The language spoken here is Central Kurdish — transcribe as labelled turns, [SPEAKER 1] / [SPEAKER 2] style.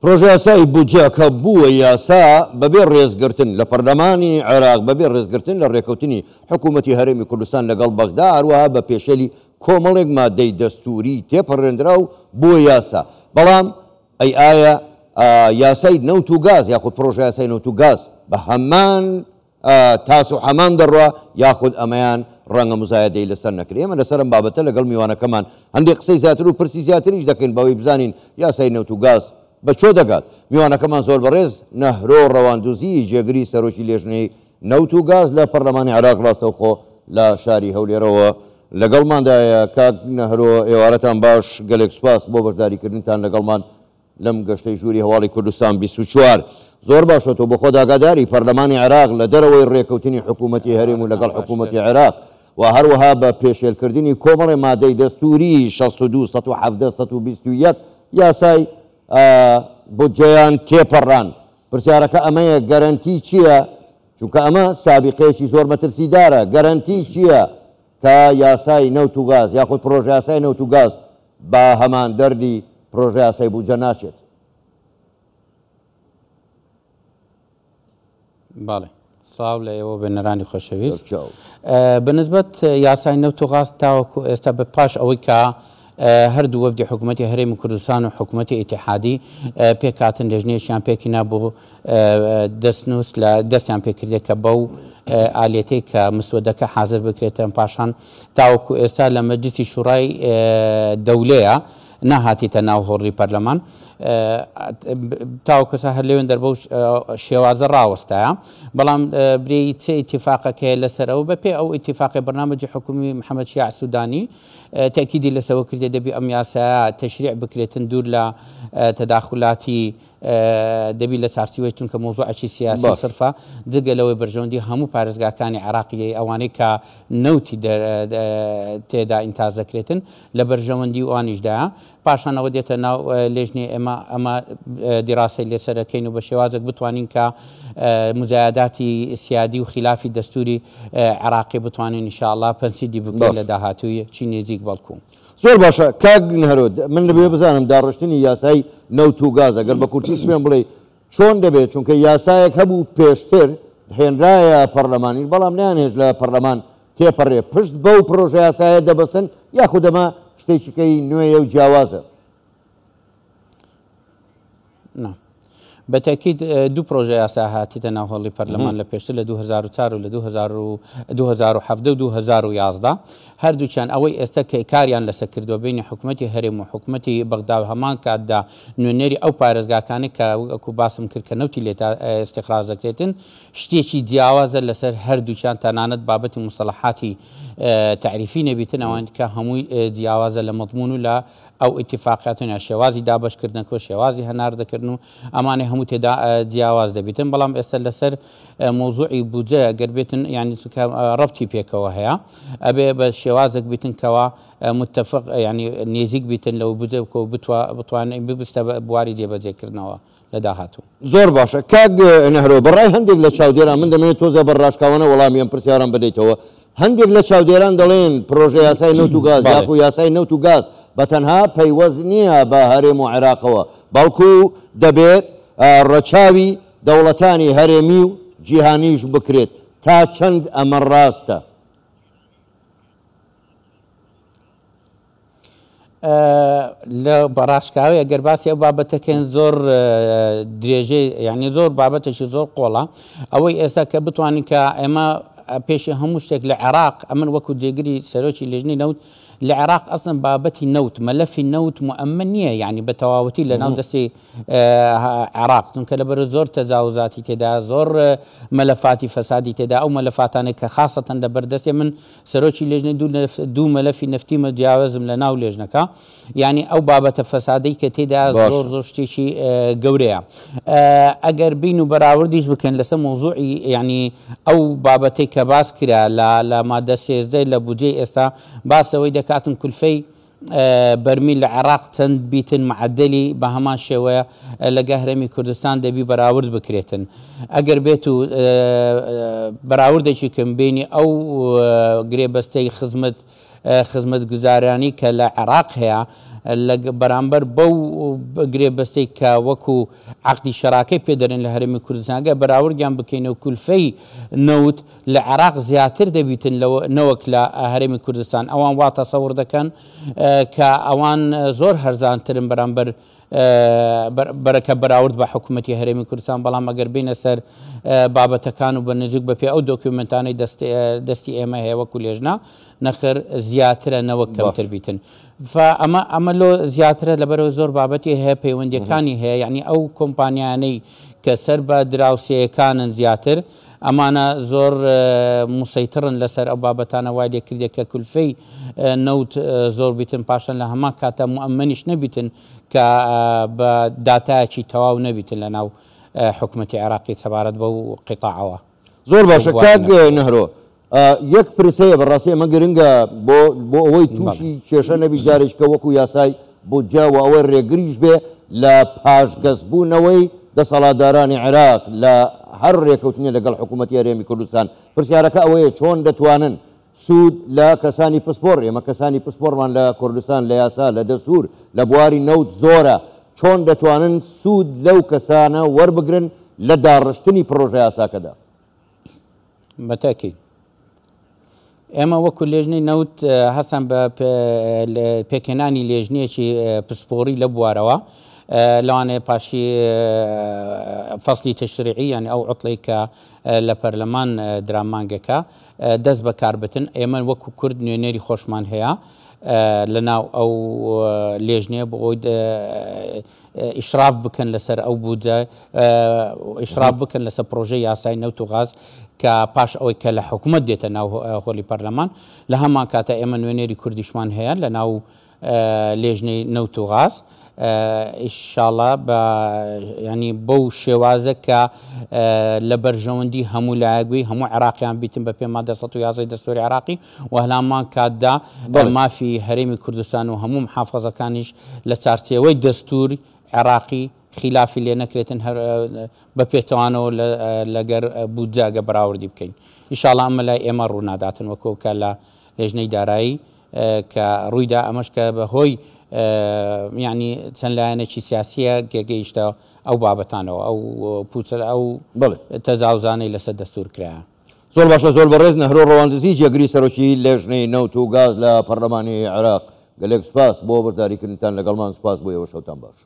[SPEAKER 1] پرۆژەیاسای بودجە کە بووە یاسا بەبێ ڕێزگرتن لە پەرلەمانی عێراق، بەبێ ڕێزگرتن لە ڕێکەوتنی حکوومەتی هەرێمی کوردستان لەگەڵ بەغدا، هەروەها بە پێشێلی کۆمەڵێک مادەی دەستووری تێپەڕێندرا و بووە یاسا. بەڵام ئەی ئایا یاسای نەوت و گاز یاخود پرۆژەیاسای نەوت و گاز بە هەمان تاس و حەمام دەڕوا یاخود ئەمەیان ڕەنگە موزایەدەی لەسەر نەکرێ؟ ئێمە لەسەر ئەم بابەتە لەگەڵ میوانەکەمان هەندێک قسەی زیاتر و پرسی زیاتریش دەکەین بەوەی بزانین یاسای نەوت و گاز بە کوێ دەگات. میوانەکەمان زۆر بەڕێز نەهرۆ ڕەواندوزی جێگری سەرۆکی لێژنەی نەوت و گاز لە پەرلەمانی عێراق ڕاستەوخۆ لە شاری هەولێرەوە لەگەڵماندایە. کاک نەهرۆ ئێوارەتان باش، گەلێک سوپاس بۆ بەشداریکردنتان لەگەڵمان لەم گەشتەی ژووری هەواڵی کوردستان 24. زۆر باشە تۆ بۆخۆت ئاگاداری پەرلەمانی عێراق لە دەرەوەی ڕێکەوتنی حکوومەتی هەرێم و لەگەڵ حکوومەتی عێراق و هەروەها بە پێشێلکردنی کۆمەڵێ مادەی دەستووری 62، 117، 121 یاسای بودجەیان تێپەڕاند. پرسیارەکە ئەمەیە گەرەنتی چییە؟ چونکە ئەمە سابیقەیەکی زۆر مەترسیدارە، گەرەنتی چییە کە یاسای نەوت و گاز یاخود پرۆژەیاسای نەوت و گاز بە هەمان دەردی پرۆژەیاسای بودجە ناچێت؟
[SPEAKER 2] بەڵێ سڵاو لە ئێوە بینەرانی خۆشەویست. بە نسبەت یاسای نەوت و غاز تاوەکو ئێستا بە پاش ئەوەی کە هەردوو وەفدی حکوومەتی هەرێمی کوردستان و حکوومەتی ئیتیحادی پێکهاتن لێژنەیەکیان پێکهینا بۆ دەستنووس لە دەستیان پێکردێت کە بەو ئالێتەی کە مسودەکە حاضر بکرێتن پاشان تاوەکو ئێستا لە مەجلیسی شوڕای دەولەیە نەهاتیتە ناو هۆڕی پەرلەمان تاوەکو ئێستا هەر لەوێن دەر بەو شێوازە ڕاوەستایە بەڵام برێی چ ئیتیفاقەکەیە لەسەر ئەو بەپێ ئەو ئیتیفاقی بەرنامەجی حکومی محەممەد شیاع سوودانی تەئکیدی لەسەوە کردێ دەبی ئەم یاسایە تەشریع بکرێتن دوور لە تەداخولاتی دەبی لە چارچیوەی چونکە مەوزوعێکی سیاسی سرفە جگە لەوەی بەرژەوەندی هەموو پارێزگاکانی عێراقیی ئەوانەی کە نەوتی تێدا ئینتاج دەکرێتن لە بەرژەوەندی ئەوانیشدایە پاشان ئەوە دێتە ناو لێژنەی ئێمە ئەمە دیراسەی لەسەر دەکەین و بە شێوازێک بتوانین کە مزایداتی سیادی و خلافی دەستوری عێراقی بتوانین ان شاء اللە پەنسیدی بکەین لە داهاتووی چی نێزیک بەڵکو.
[SPEAKER 1] زۆر باشە کاک نەهرۆ من دەبێ بزانم داڕشتنی یاسای نەوت و گاز ئەگەر بە کورتیش پێم بڵێی چۆن دەبێت چونکە یاسایەک هەبوو پێشتر هێنرایە پەرلەمانیش بەڵام نەیانهێشت لە پەرلەمان تێپەڕێ پشت بەو پرۆژە یاسایە دەبەستن یاخود ئەمە شتێکیکەی نوێیە و جیاوازە؟
[SPEAKER 2] نا. بە تەئکید دوو پرۆژە یاسا هاتیتە ناو هۆڵی پەرلەمان لە پێشتر لە 2004 و لە 2017 و 2011 هەردووکیان ئەوەی ئێستا کە کاریان لەسەر کردووە بینی حکوومەتی هەرێم و حکوومەتی بەغدا و هەمان کاتدا نوێنەری ئەو پارێزگاکانی کە وەکو باسم کرد کە نەوتی لێ استخراج دەکرێتن شتێکی جیاوازە لەسەر هەردووکیان تەنانەت بابەتی مستەڵەحاتی تەعریفی نەبیتن ئەوان کە هەمووی جیاوازە لە مەزموون و لە ئەو ئیتیفاقیاتە یا شێوازی دابەشکردنەکە و شێوازی هەناردەکردن و ئەمانەی هەموو تێدا جیاواز دەبیتن بەڵام ئێستا لەسەر مەوزوعی بودجە گەر بێتن یعنی چونکە ڕەبتی پێکەوە هەیە ئەبێ بە شێوازێک بیتن کەوا متفق یعنی نێزیک بیتن لەو بودجە بکە و بتوانین ببستە بواری جێبەجێکردنەوە. لە داهاتوو.
[SPEAKER 1] زۆر باشە کاک نەهرۆ، بەڕای هەندێک لە چاودێران، من دەمەوێت تۆزێ بە ڕاشکاوانە وەڵامی ئەم پرسیارەم بدەیتەوە، هەندێک لە چاودێران دەڵێن پرۆژە یاسای نەوت و گاز یاخو یاسای نەوت و گاز بە تەنها پەیوەست نییە بە هەرێم و عێراقەوە، بەڵکو دەبێت ڕەچاوی دەوڵەتانی هەرێمی و جیهانیش بکرێت، تا چەند ئەمە ڕاستە؟
[SPEAKER 2] لە بەڕاشکاوی ئەگەر باسی ئەو بابەتەکەن زۆر درێژەی یعنی زۆر بابەتێکی زۆر قۆڵە ئەوەی ئێستا کە بتوانین کە ئێمە پێشی هەموو شتێک لە عێراق ئەمن وەکو جێگری سەرۆکی لێژنەی نەوت لە عێراق ئەسڵەن بابەتی نەوت مەلەفی نەوت مؤمن نییە یعنی بە تەواوەتی لە ناو دەستی عێراق چونکە لەبەر زۆر تەجاوزاتی تێدا زۆر مەلەفاتی فەسادی تێدا ئەو مەلەفاتانێک کە خاصەتەن لە بەردەستی من سەرۆکی لێژنەی دوو مەلەفی نەفتیمە جیاوازم لە ناو لێژنەکە یانی ئەو بابەتە فەسادەی کە تێدا زۆر زۆر شتێکی گەورەیە ئەگەر بین و بەراوردیش بکەن لەسەر مۆزوعی ینی ئەو بابەتەی کە باس کرا لە لە مادە سێزدە لە بودجەی ئێستا باس لەوەی دەکاتن کولفەی بەرمیل لە عێراق چەند بیتن معەدەلی بە هەمان شێوەیە لەگە هەرێمی کوردستان دەبی بەراورد بکرێتن ئەگەر بێت و بەراوردێکی کەم بینی ئەو گرێبەستەی خزمەت خزمەتگوزارانی کە لە عێراق هەیە لە بەرامبەر بەو گرێبەستەی کە وەکو عەقدی شەراکەی پێ دەرێن لە هەرێمی کوردستان گەر بەراوردیان بکەینەوە کولفەی نەوت لە عێراق زیاتر دەبیتن نەوەک لە هەرێمی کوردستان ئەوان وا تەسەور دەکەن کە ئەوان زۆر هەرزانترن بەرامبەر بەرەکە بەراورد بە حکوومەتی هەرێمی کوردستان بەڵام ئەگەر بینە سەر بابەتەکان و بە نزیک بەپێ ئەو دۆکیومنتانەی دەستی ئێمە هەیە وەکو لێژنە نەخر زیاترە نەوەک کەمتر بیتن فە ئەمە ئەمە لۆ زیاترە لەبەرەوە زۆر بابەتی هەیە پەیوەندیەکانی هەیە یعنی ئەو کۆمپانیانەی کە سەر بە دراوسێیەکانن زیاتر ئەمانە زۆر مسەیتڕن لەسەر ئەو بابەتانە وای لێ کردێ کە کولفەی نەوت زۆر بیتن پاشان لە هەمان کاتە موئەمەنیش نەبیتن کە بە داتایەکی تەواو نەبیتن لە ناو حکومەتی عێراقی سەبارەت بەو قیتاعەوە.
[SPEAKER 1] زۆر باشە کاک نەهرۆ یەک پرس هەیە بەڕاستی ئەمە گرنگە بۆ بۆ ئەوەی تووشی کێشە نەبی جارێک کە وەکو یاسای بودجە و ئەوەی ڕێگریش بێ لە پاشگەزبوونەوەی دەسەڵاتدارانی عێراق لە هەر ڕێکەوتنێ لەگەڵ حکوومەتی هەرێمی کوردستان پرسیارەکە ئەوەیە چۆن دەتوانن سوود لە کەسانی پسپۆڕ ئێمە کەسانی پسپۆڕمان لە کوردستان لە یاسا لە دەستوور لە بواری نەوت زۆرە چۆن دەتوانن سوود لەو کەسانە وەربگرن لە داڕشتنی پڕۆژە یاساکەدا؟
[SPEAKER 2] بە تاکید ئێمە وەکو لێژنەی نەوت هەستان بە پێکهێنانی لێژنەیەکی پسپۆڕی لە بوارەوە لەوانەیە پاشی فەصلی تەشریعی یعنی ئەو عوتڵەی کە لە پەرلەمان درا مانگەکە دەست بەکار بتن ئێمە وەکو کورد نوێنەری خۆشمان هەیە لە ناو ئەو لێژنەیە بۆ ئەوەی ئیشراف بکەن لەسەر ئەو بودجە ئیشراف بکەن لەسەر پرۆژەی یاسای نەوت و غاز کە پاش ئەوەی کە لە حکوومەت دێتە ناو هۆلی پەرلەمان لە هەمان کاتە ئێمە نوێنەری کوردیشمان هەیە لە ناو لێژنەی نەوت و غاز ئیشاڵا بە ینی بەو شێوازە کە لە بەرژەوەندی هەموو لایەک بی هەموو عێراقیان بیتن بە پێ مادە 111 دەستوری عێراقی و هەلامان کاتدا مافی هەرێمی کوردستان و هەموو محافظەکانیش لە چارچێوەی دەستور عێراقی خیلافی لێ نەکرێتن هەر بە پێچەوانەوە لەگەر بودجە گە بەراوردی بکەین ئیشاڵا ئەمە لای ئێمە ڕووناداتن وەکۆ کە لە لێژنەی دارایی کە ڕوویدا ئەمەش کە بە هۆی یعنی چەند لایەنێکی سیاسیە گەگەیشتە ئەو بابەتانەوە ئەو پوچەل ئەو تەجاوزانەی لەسەر دەستور کرایە.
[SPEAKER 1] زۆر باشە زۆر بەڕێز نەهرۆ ڕەواندزی جێگری سەرۆکی لێژنەی نەوت و گاز لە پەرلەمانی عێراق گەلێک سوپاس بۆ بەشداریکردنتان لەگەڵمان سوپاس بۆ ئێوە شەوتان باش.